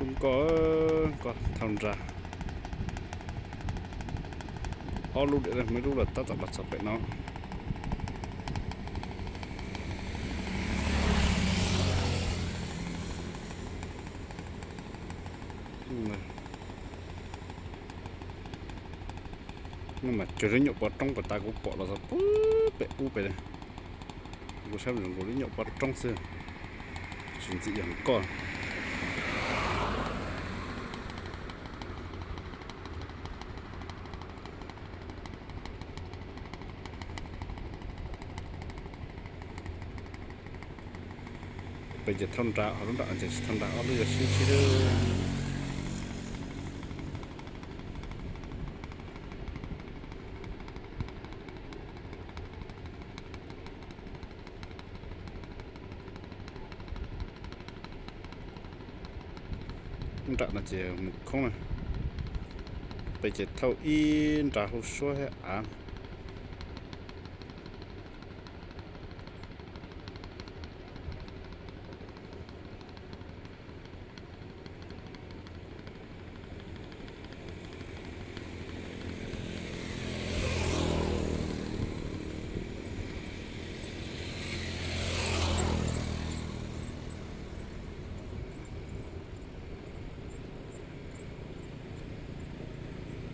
Nkoj, nkoj thauj nra. Ob lub diam, muaj ib lub los tab tom los txog pem no. No mas cuag lub nyuam pov roob puas tas kuv pom los txog pem ub pem. Kuv saib zoo nkaus lub nyuam pov roob xwb, tsis ntxim yog nkoj. Pem ces thauj nra, ho lub nram no ces tsis thauj nra, ob lub yog sib sib. Nram no ces mus khoob na. Pem ces thauj ib nra hauv suab thiab av.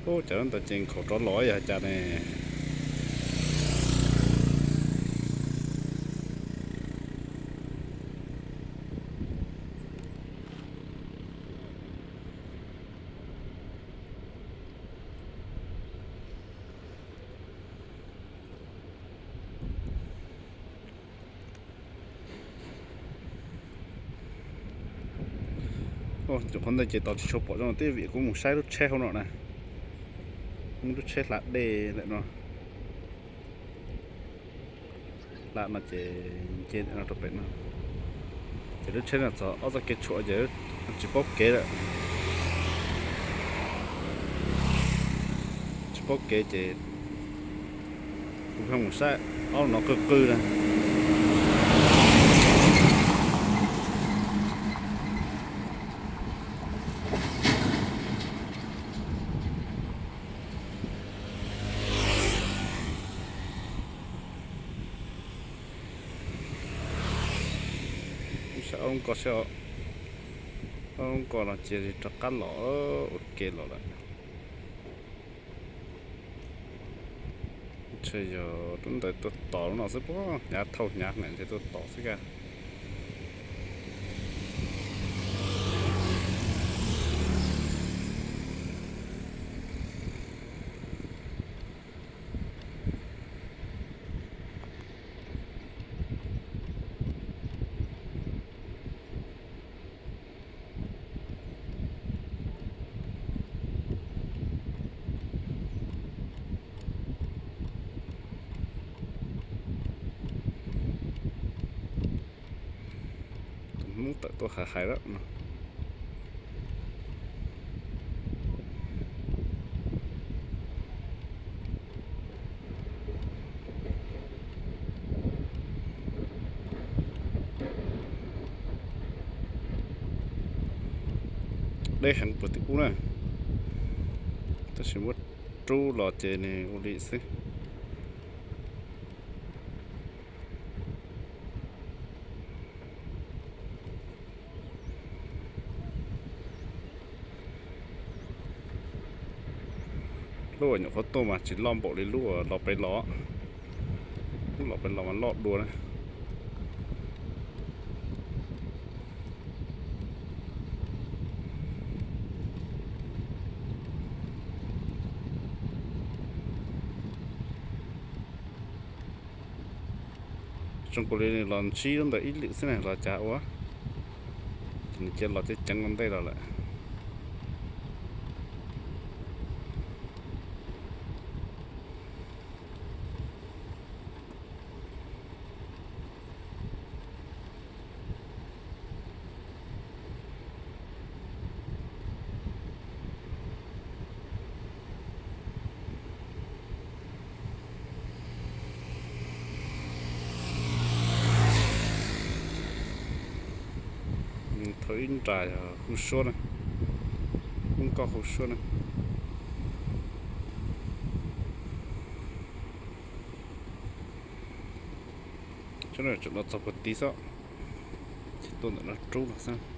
Ub, cov ntawd ces nkhaus rov los yog cas ne? Cov qhov ntawd ces tos tsis tshua pom zoo, twb vim kuv mus saib lub tsheb hauv no na. Muaj lub tsheb hla dej ntawm no. Hla no ces nce ntawm no rau pem no. Ces lub tsheb no txog ob txoj kev tshuam ces tsis paub kev lawm. Tsis paub kev ces kuv pheej mus saib ob lub no qw qw na. Saib ob lub ko seb, ob lub ko no cia li rov qab los ua ke los lawm. Ntshe yog lub ntawd tuaj tos lub no xwb, hnyav thauj hnyav heev ces tuaj tos xwb kag. Tus Hmoob tawm tuaj hais hais lawm no. Deb heev puag tim ub na, tab sis muab rub los ces nws ua li xwb. Lub uas nyuam qhuav tuaj mas tsis loj npaum li lub uas los pem los. Lub los pem los mas loj dua na. Zoo nkaus li nws los ntsib lub ntawd ib lwm xwb na los cas ua, ces nws cia los ceev ceev ua ntej los lawm. Thauj ib nra yog hauv suab na. Lub nkoj hauv suab na. Tseem no txog puag tid xwb, tuaj ntawm no rub los xwb.